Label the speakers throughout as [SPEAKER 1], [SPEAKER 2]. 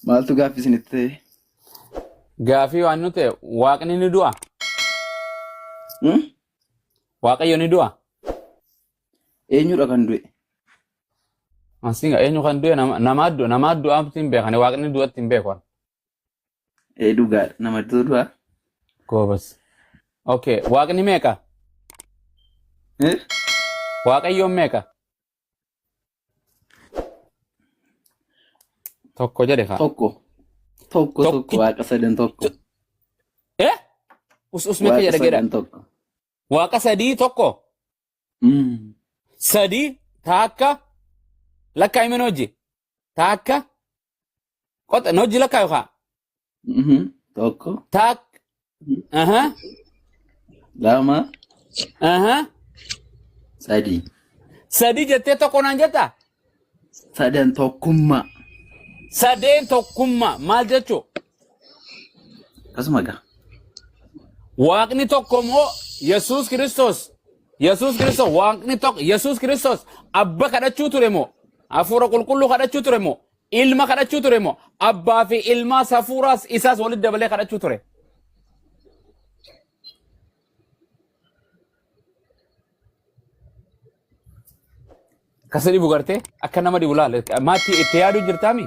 [SPEAKER 1] Maaltu gaaffii isinitti ta'e?
[SPEAKER 2] Gaafii waan nu ta'e waaqni ni du'a.
[SPEAKER 1] Hmm?
[SPEAKER 2] Waaqayyo ni du'a.
[SPEAKER 1] Eenyudha kan du'e?
[SPEAKER 2] Ansiin eenyu kan du'e namaa du'a namaa du'aatti hin beekan waaqni du'atti hin beekan.
[SPEAKER 1] Ee dhugaadha. Namatu du'a.
[SPEAKER 2] Goobas. Okay waaqni meeqa?
[SPEAKER 1] Eh?
[SPEAKER 2] Waaqayyoon meeqa? Tokko jedhe kaa.
[SPEAKER 1] Tokko. Tokko tokko
[SPEAKER 2] Tokki.
[SPEAKER 1] waaqa sadan tokko.
[SPEAKER 2] Eh? Us us meeqa
[SPEAKER 1] Waaqa
[SPEAKER 2] jedha gedha.
[SPEAKER 1] sadan tokko.
[SPEAKER 2] Waaqa sadii tokko. Sadii taakka lakkaa himen hojii. Taakka qoxa na hojii lakkaayu kaa.
[SPEAKER 1] Tokko.
[SPEAKER 2] Taak. Aha.
[SPEAKER 1] 2.
[SPEAKER 2] Aha.
[SPEAKER 1] 3.
[SPEAKER 2] Sadii jettee tokko naan jettaa?
[SPEAKER 1] Sadan tokkummaa.
[SPEAKER 2] Sadeen tokkummaa maal jechuu?
[SPEAKER 1] Akkasuma gaa.
[SPEAKER 2] Waaqni tokko moo Yesuus Kiristoos? Yesuus Kiristoos waaqni tokko Yesuus Kiristoos abba kadhachuu ture moo? Hafuura qulqulluu kadhachuu ture moo? Ilma kadhachuu ture moo? Abbaa fi ilmaas hafuuraas isaas walitti dabalee kadhachuu ture. Akkasa dhibu gartee akka nama dhibu laala. Maatti itti yaaduu jirtaami?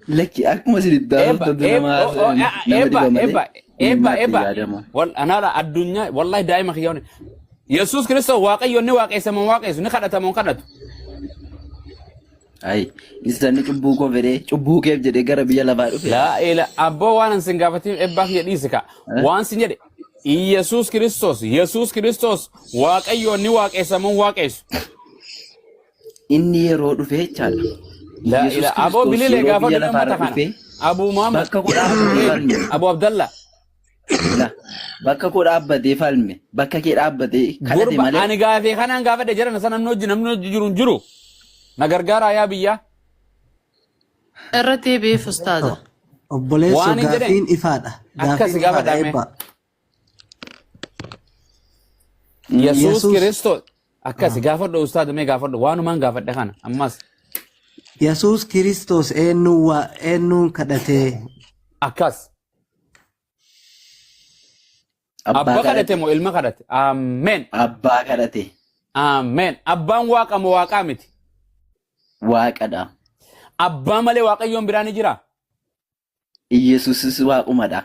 [SPEAKER 1] Lakki akkuma isin itti
[SPEAKER 2] Eebba,
[SPEAKER 1] haasoftantu
[SPEAKER 2] eebba,
[SPEAKER 1] nama
[SPEAKER 2] oh, oh,
[SPEAKER 1] nama
[SPEAKER 2] eebba,
[SPEAKER 1] dhiba malee
[SPEAKER 2] eebba, eebba,
[SPEAKER 1] maatti
[SPEAKER 2] eebba.
[SPEAKER 1] yaadama.
[SPEAKER 2] Wal anaadha addunyaa wallahi daa'ima kiyya wani. Yesuus Kiristoos Waaqayyo ni waaqessa moo waaqessu ni kadhata moo hin kadhatu.
[SPEAKER 1] Ayi isa inni cubbuu koo fedhee cubbuu keef jedhee gara biyya lafaa dhufe.
[SPEAKER 2] Laa ila abboo waan an sin gaafatiin eebbaa kiyya dhiisi ka.
[SPEAKER 1] Eh?
[SPEAKER 2] Waan sin jedhe Yesuus Kiristoos Yesuus Kiristoos Waaqayyo ni waaqessa moo hin waaqessu.
[SPEAKER 1] Inni yeroo dhufe jechaadha.
[SPEAKER 2] Laa
[SPEAKER 1] Yesuus
[SPEAKER 2] ila aboo
[SPEAKER 1] Kiristoos
[SPEAKER 2] bililee
[SPEAKER 1] yeroo
[SPEAKER 2] gaafadhu
[SPEAKER 1] biyya
[SPEAKER 2] mee uummata
[SPEAKER 1] lafaarra
[SPEAKER 2] kana.
[SPEAKER 1] dhufe
[SPEAKER 2] Abuu Muhammad
[SPEAKER 1] bakka koo dhaabbatee falme.
[SPEAKER 2] Abu Abdallah.
[SPEAKER 1] La, bakka koo dhaabbatee falme. Bakka kee dhaabbatee kadhate
[SPEAKER 2] Gurba
[SPEAKER 1] malee
[SPEAKER 2] ani gaafee kanaan gaafadhe jedhan sana namni hojii namni hojii jiru hin jiru. Na gargaaraa yaa biyyaa.
[SPEAKER 3] Irra deebi'eef ustaaza.
[SPEAKER 4] Obboleesso
[SPEAKER 2] Waan hin jedhe
[SPEAKER 4] gaafiin ifaadha.
[SPEAKER 2] akkas
[SPEAKER 4] Gaafiin ifaadha
[SPEAKER 2] gaafadha mee.
[SPEAKER 4] eebbaa.
[SPEAKER 2] Yesuus
[SPEAKER 4] Yesuus
[SPEAKER 2] Kiristoos akkas gaafadhu ustaaza mee gaafadhu waanumaan gaafadhe kana ammas
[SPEAKER 4] Yesuus Kiristoos eenyuun waa eenyuun kadhatee
[SPEAKER 2] akkas
[SPEAKER 1] abbaa
[SPEAKER 2] abba kadhate
[SPEAKER 1] kadhate.
[SPEAKER 2] moo ilma kadhate ameen
[SPEAKER 1] Abbaa kadhate.
[SPEAKER 2] ameen abbaan waaqa moo waaqaa miti
[SPEAKER 1] Waaqadha.
[SPEAKER 2] abbaa malee waaqayyoon biraa ni jira
[SPEAKER 1] Iyesuusis waaqumadha.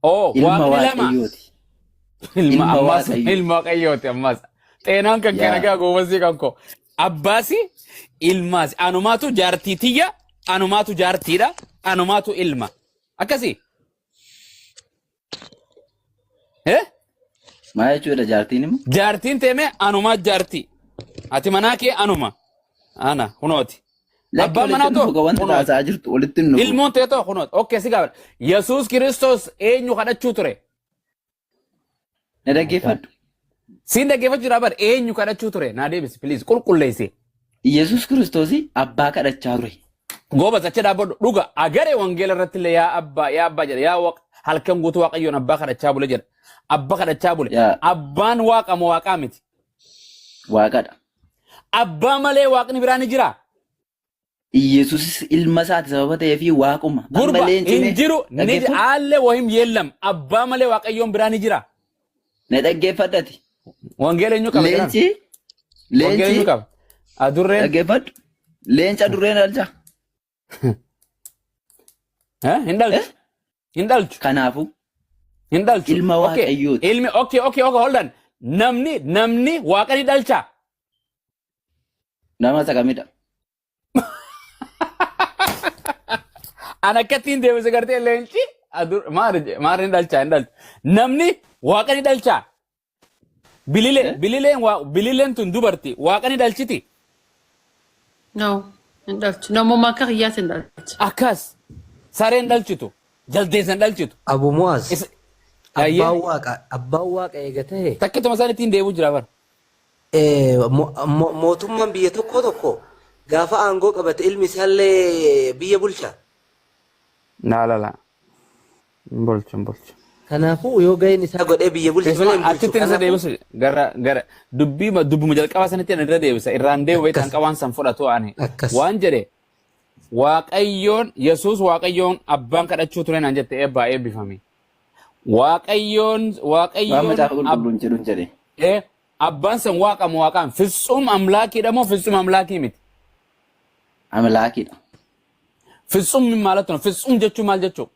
[SPEAKER 2] oo
[SPEAKER 1] Ilma
[SPEAKER 2] waaqni lama
[SPEAKER 1] waaqayyooti.
[SPEAKER 2] ilma
[SPEAKER 1] Ilma
[SPEAKER 2] ammas
[SPEAKER 1] waaqayyo.
[SPEAKER 2] ilma waaqayyooti ammas xeenaan kan kee
[SPEAKER 1] Yaa.
[SPEAKER 2] nagaa goobasii kan koo abbaasi ilmaasi anumaatu jaartii tiyya anumaatu jaartiidha anumaatu ilma akkasi eh
[SPEAKER 1] Maal jechuudha jaartiin immoo?
[SPEAKER 2] Jaartiin teeme anumaa jaartii. Ati manaa kee anuma. Ana kunooti.
[SPEAKER 1] Lakki
[SPEAKER 2] Abbaan
[SPEAKER 1] walitti
[SPEAKER 2] manaa
[SPEAKER 1] hin
[SPEAKER 2] too
[SPEAKER 1] dhufu wanta
[SPEAKER 2] kunooti.
[SPEAKER 1] taasisaa jirtu walitti hin dhufu.
[SPEAKER 2] Ilmoon tee too kunooti. Okkee si gaafadha. Yesuus Kiristoos eenyu kadhachuu ture?
[SPEAKER 1] Na dhaggeeffadhu.
[SPEAKER 2] Siin dhaggeeffachuu jira bar eenyu kadhachuu ture? Naa deebisi please qulqulleessi.
[SPEAKER 1] Yesuus Kiristoos abbaa kadhachaa ture.
[SPEAKER 2] Goobas achi dhaabbadhu dhuga agaree wangeela irratti illee yaa abbaa yaa abbaa jedha yaa waqa halkan guutuu waaqayyoon abbaa kadhachaa bule jedha. Abba kadhachaa bule.
[SPEAKER 1] Yaa
[SPEAKER 2] Abbaan waaqa moo waaqaa miti?
[SPEAKER 1] waaqadha.
[SPEAKER 2] Abbaa malee waaqni biraa ni jiraa?
[SPEAKER 1] Iyesuusis ilma isaati sababa ta'eefi waaquma. Amma
[SPEAKER 2] Gurba
[SPEAKER 1] leenci
[SPEAKER 2] hin
[SPEAKER 1] mee
[SPEAKER 2] jiru ni
[SPEAKER 1] dhaggeeffadhu.
[SPEAKER 2] aallee wahim yeellam abbaa malee waaqayyoon biraa ni jira.
[SPEAKER 1] Na dhaggeeffadhati.
[SPEAKER 2] Wangeela eenyu qaba jedhan?
[SPEAKER 1] Leenci
[SPEAKER 2] Wangeela
[SPEAKER 1] leenci
[SPEAKER 2] eenyu qaba? Adurreen
[SPEAKER 1] dhaggeeffadhu. Leenca adurreen dhalcha.
[SPEAKER 2] eh, hin dhalchu
[SPEAKER 1] Eh?
[SPEAKER 2] hin dhalchu
[SPEAKER 1] Kanaafuu
[SPEAKER 2] hin dhalchu.
[SPEAKER 1] ilma
[SPEAKER 2] Okay
[SPEAKER 1] waaqayyooti.
[SPEAKER 2] ilmi okay okay okay hold on. Namni namni waaqa ni dhalcha.
[SPEAKER 1] Nama isa kamidha?
[SPEAKER 2] An akkattiin deebise gartee leenci adur maal maal hin dhalcha hin dhalchu. Namni waaqa ni dhalcha. Bililee
[SPEAKER 1] Eh?
[SPEAKER 2] bilileen waa bilileen tun dubarti waaqa ni dhalchiti.
[SPEAKER 3] No, hin dhalchu. Namummaa akka kiyyaatti hin dhalchu.
[SPEAKER 2] Akkas sareen dhalchitu jaldeessa hin dhalchitu.
[SPEAKER 5] Abu Mu'az,
[SPEAKER 2] Isa ayyee
[SPEAKER 5] abbaan waaqa, abbaan waaqa eega tahe,
[SPEAKER 2] takkituma isaan ittiin deebi'u jira bara.
[SPEAKER 5] Mootummaan biyya tokkoo tokko gaafa aangoo qabate ilmi isaallee biyya bulcha.
[SPEAKER 2] Laa laa laa. Hin bulchu hin bulchu.
[SPEAKER 5] Kanaafuu yoo gaheen isaa godhee biyya bulche malee
[SPEAKER 2] Keessumaa
[SPEAKER 5] hin bulchu.
[SPEAKER 2] achitti isa
[SPEAKER 5] Kanaafuu
[SPEAKER 2] deebisu gara gara dubbii dubbuma jalqabaa sanitti ani irra deebisa irraan deebi'u beektan
[SPEAKER 5] akkas
[SPEAKER 2] qabaan san fudhatu ani
[SPEAKER 5] akkas.
[SPEAKER 2] waan jedhe Waaqayyoon Yesuus Waaqayyoon abbaan kadhachuu ture naan jette eebbaa eebbifame. Waaqayyoon
[SPEAKER 1] Waan
[SPEAKER 2] Waaqayyoon
[SPEAKER 1] macaafa qulqulluun jedhuun jedhe.
[SPEAKER 2] abbaan san waaqa moo waaqaan fitsum amlaakiidha moo fitsum amlaakii miti?
[SPEAKER 1] Amlaakiidha.
[SPEAKER 2] Fitsum maalatu no? Fitsum jechuun maal jechuu?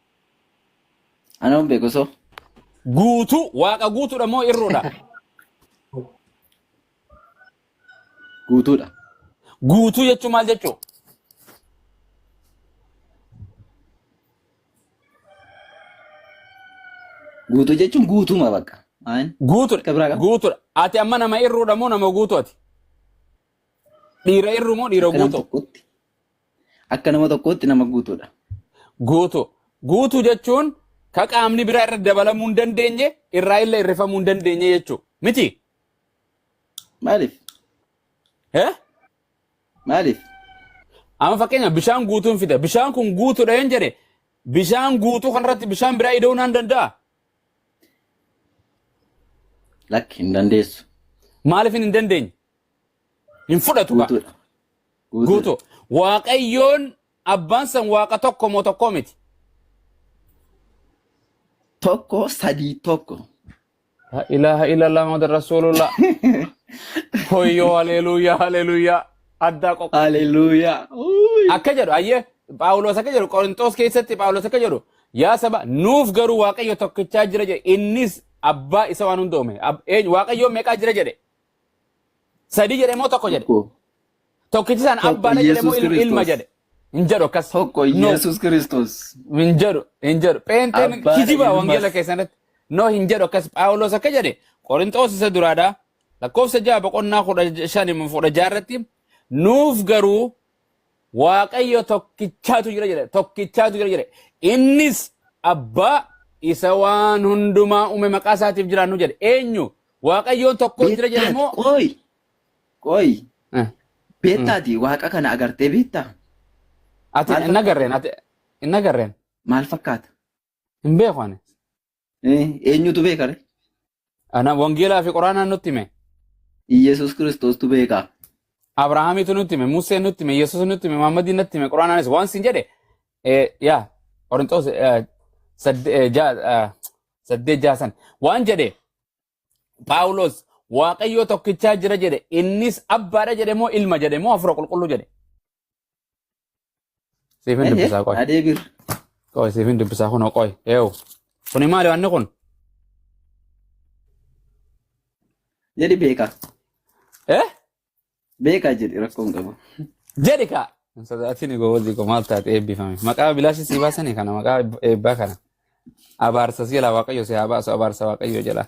[SPEAKER 1] Ana hin beeku soo.
[SPEAKER 2] Guutuu waaqa guutuudha moo irruudha?
[SPEAKER 1] Guutuudha.
[SPEAKER 2] Guutuu jechuun maal jechuu?
[SPEAKER 1] Guutuu jechuun guutuuma bakka. Waan
[SPEAKER 2] Guutuudha.
[SPEAKER 1] akka biraa qaba.
[SPEAKER 2] Guutuudha. Ati amma nama irruudha moo nama guutuu ati? Dhiira irruu moo dhiira
[SPEAKER 1] Akka nama
[SPEAKER 2] guutuu?
[SPEAKER 1] tokkootti. Akka nama tokkootti nama guutuudha.
[SPEAKER 2] Guutuu. Guutuu jechuun ka qaamni biraa irra dabalamuu hin dandeenye irraa illee hirrifamuu hin dandeenye jechuudha. Miti?
[SPEAKER 1] Maaliif?
[SPEAKER 2] Eh?
[SPEAKER 1] Maaliif?
[SPEAKER 2] Amma fakkeenya bishaan guutuun fida. Bishaan kun guutuudha yoon jedhe bishaan guutuu kanarratti bishaan biraa ida'uu naan danda'a.
[SPEAKER 1] Lakki hin dandeessu.
[SPEAKER 2] Maaliif hin dandeenye? Hin fudhatu kaa.
[SPEAKER 1] Guutuudha. Guutuudha.
[SPEAKER 2] Guutuu. Waaqayyoon abbaan san waaqa tokko moo tokko miti?
[SPEAKER 1] Tokko sadii tokko.
[SPEAKER 2] La ilaha illallah Muhammad Rasulullah. Hoyyoo haleluuyaa haleluuyaa. Addaa qoqa.
[SPEAKER 1] Haleluuyaa. Uuy.
[SPEAKER 2] Akka jedhu ayyee Phaawulos akka jedhu Qorintoos keessatti Phaawulos akka jedhu yaa saba nuuf garuu Waaqayyo tokkichaa jira jedhe innis abbaa isa waan hunda uume. Eenyu Waaqayyo meeqaa jira jedhe? Sadii jedhe moo tokko jedhe?
[SPEAKER 1] Tokko.
[SPEAKER 2] Tokkichi isaan
[SPEAKER 1] Tokko
[SPEAKER 2] abbaadha jedhe moo
[SPEAKER 1] Yesuus
[SPEAKER 2] ilma
[SPEAKER 1] Kiristoos.
[SPEAKER 2] jedhe? Hin jedhu akkas.
[SPEAKER 1] Tokko
[SPEAKER 2] No.
[SPEAKER 1] Yesuus Kiristoos.
[SPEAKER 2] Hin jedhu hin jedhu. Pheenxeen
[SPEAKER 1] Abbaadha
[SPEAKER 2] kijiba
[SPEAKER 1] ilmas.
[SPEAKER 2] wangeela keessanitti. No hin jedhu akkas. Phaawulos akka jedhe Qorinxoos isa duraadha. Lakkoofsa 6 boqonnaa 15 16 irratti nuuf garuu Waaqayyo tokkichaatu jira jedhe. Tokkichaatu jira jedhe. Innis abbaa isa waan hundumaa uume maqaa isaatiif jiraannu jedhe. Eenyu? Waaqayyoon tokko jira jedhe
[SPEAKER 1] Beektaati
[SPEAKER 2] moo?
[SPEAKER 1] qoy qoy
[SPEAKER 2] Eh,
[SPEAKER 1] beektaati waaqa kana agartee beektaa?
[SPEAKER 2] Ati
[SPEAKER 1] Maal
[SPEAKER 2] hin
[SPEAKER 1] fakkaata?
[SPEAKER 2] agarreen ati hin agarreen
[SPEAKER 1] Maal fakkaata?
[SPEAKER 2] hin beeku ani.
[SPEAKER 1] Eenyutu beeka ree?
[SPEAKER 2] Ana wangeelaa fi quraanaan nutti hime.
[SPEAKER 1] Iyyasuus Kiristoostu beeka.
[SPEAKER 2] Abrahaamiitu nutti hime, Museen nutti hime, Yesuus nutti hime, Muhammadiin nutti hime, Quraanaanis waan sin jedhe yaa Qorinxoos 8 6 san waan jedhe Phaawulos Waaqayyoo tokkichaa jira jedhe innis abbaadha jedhe moo ilma jedhe moo hafuura qulqulluu jedhe. Siifin dubbisaa qoy.
[SPEAKER 1] Adee bir.
[SPEAKER 2] Qoy siifin dubbisaa kunoo qoy. Eewu. Kuni maali wanni kun?
[SPEAKER 1] Jedhi beeka.
[SPEAKER 2] Eh?
[SPEAKER 1] Beekaa jedhi rakkoo hin qabu.
[SPEAKER 2] Jedhi kaa. Hin sodaatin goobazii koo maal taate eebbifame. Maqaa bilaashii sii baasanii kana maqaa eebbaa kana. Abaarsa si jalaa Waaqayyo si haa baasu abaarsa Waaqayyo jalaa.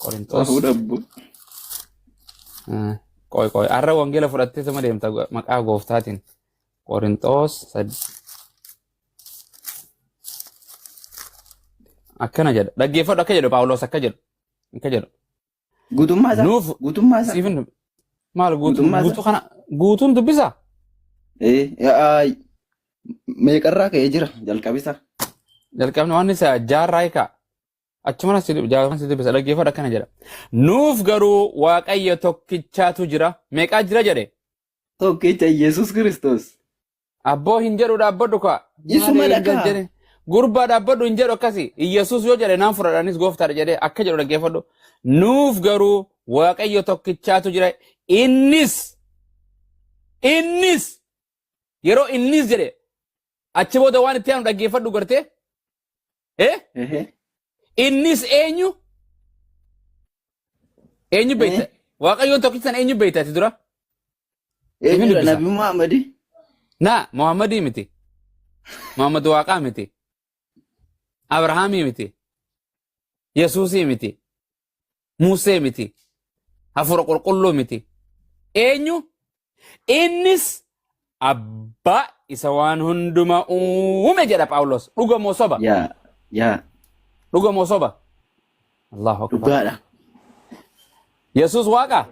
[SPEAKER 2] Qorinxoos.
[SPEAKER 1] Safuu dhabbu.
[SPEAKER 2] Qoy qoy har'a wangeela fudhattee tuma deemta maqaa gooftaatiin. Qorinxoos akkana jedha. Dhaggeeffadhu akka jedhu Phaawulos akka jedhu. Akka jedhu.
[SPEAKER 1] Guutummaa isaa.
[SPEAKER 2] Nuuf
[SPEAKER 1] Guutummaa isaa.
[SPEAKER 2] siifin maal guutuu
[SPEAKER 1] Guutummaa isaa.
[SPEAKER 2] guutuu kana guutuun dubbisa.
[SPEAKER 1] Meeqarraa ka'ee jira jalqabisa.
[SPEAKER 2] Jalqabni waan isa jaarraa hiikaa. Achumana si jaarraa si dubbisa dhaggeeffadhu akkana jedha. Nuuf garuu Waaqayyo tokkichaatu jira. Meeqaa jira jedhe?
[SPEAKER 1] Tokkicha Yesuus Kiristoos.
[SPEAKER 2] Abboo hin jedhu dhaabbadhu kaa.
[SPEAKER 1] Isuma
[SPEAKER 2] Maali hin
[SPEAKER 1] dhagaa.
[SPEAKER 2] jedhe? Gurbaa dhaabbadhu hin jedhu akkasi. Iyyasuus yoo jedhe naan fudhadha anis gooftaadha jedhee akka jedhu dhaggeeffadhu. Nuuf garuu Waaqayyo tokkichaatu jira. Innis innis yeroo innis jedhe achi booda waan itti aanu dhaggeeffadhu gartee. Eh?
[SPEAKER 1] Ehe.
[SPEAKER 2] Innis eenyu? Eenyu beekta? Waaqayyoon tokkicha sana eenyu beekta ati dura?
[SPEAKER 1] Eenyudha
[SPEAKER 2] dubbisa.
[SPEAKER 1] Nabi Muhammadi?
[SPEAKER 2] Na, Muhammadii miti. Muhammad Waaqaa miti. Abrahaamii miti. Yesuusii miti. Musee miti. Hafuura qulqulluu miti. Eenyu? Innis abbaa isa waan hundumaa uume jedha Phaawulos. Dhuga moo soba?
[SPEAKER 1] Yaa yaa
[SPEAKER 2] Dhuga moo soba? Allahu akbar.
[SPEAKER 1] dhugaadha.
[SPEAKER 2] Yesuus Waaqa?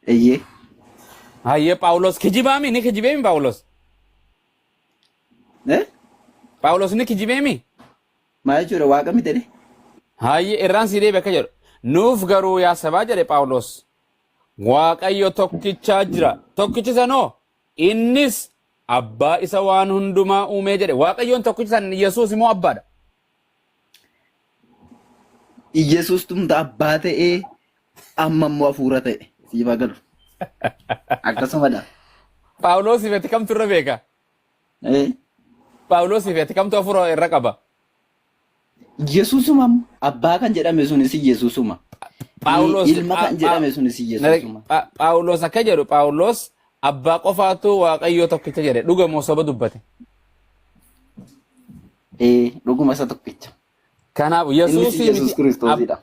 [SPEAKER 1] Eeyyee.
[SPEAKER 2] Hayyee Phaawulos kijibaami ni kijibeemi Phaawulos.
[SPEAKER 1] Eh?
[SPEAKER 2] Phaawulos ni kijibeemi.
[SPEAKER 1] Maal jechuudha waaqa miti jedhe?
[SPEAKER 2] Hayyee irraan sii deebi akka jedhu. Nuuf garuu yaa sabaa jedhe Phaawulos. Waaqayyo tokkichaa jira. Tokkichi sanoo innis abbaa isa waan hundumaa uumee jedhe. Waaqayyoon tokkichi san Yesuus immoo abbaadha.
[SPEAKER 1] Iyyasuus tumta abbaa ta'ee amma immoo hafuura ta'e. Siif haa galu. Akkasumadha.
[SPEAKER 2] Phaawulos ati kamtu irra beeka?
[SPEAKER 1] Eh,
[SPEAKER 2] Phaawulos ati kamtu hafuura irra qaba?
[SPEAKER 1] Yesuusuma amma. Abbaa kan jedhame sunis Yesuusuma.
[SPEAKER 2] Phaawulos
[SPEAKER 1] Ilma kan jedhame sunis Yesuusuma.
[SPEAKER 2] Phaawulos akka jedhu Phaawulos abbaa qofaatu Waaqayyo tokkicha jedhe dhuga moo soba dubbate?
[SPEAKER 1] Ee, dhuguma isa tokkicha.
[SPEAKER 2] Kanaaf
[SPEAKER 1] Innis
[SPEAKER 2] Yesuus
[SPEAKER 1] Yesuus Kiristoosidha.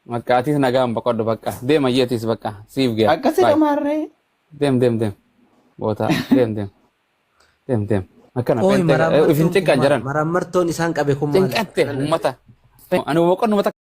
[SPEAKER 2] Maqaatis nagaan boqodhu bakka deema yeetis bakka siif gaya.
[SPEAKER 1] Akkasidha maarree.
[SPEAKER 2] Deem deem deem. Boota deem deem. Deem deem. Akkana
[SPEAKER 5] Ooyi
[SPEAKER 2] pentee ifin
[SPEAKER 5] maraammartoon
[SPEAKER 2] cinqan
[SPEAKER 5] kun maal?
[SPEAKER 2] jiran.
[SPEAKER 5] Maraammartoon isaan qabe kun maal?
[SPEAKER 2] Cinqatte uummata. Ani boqonnuma takka.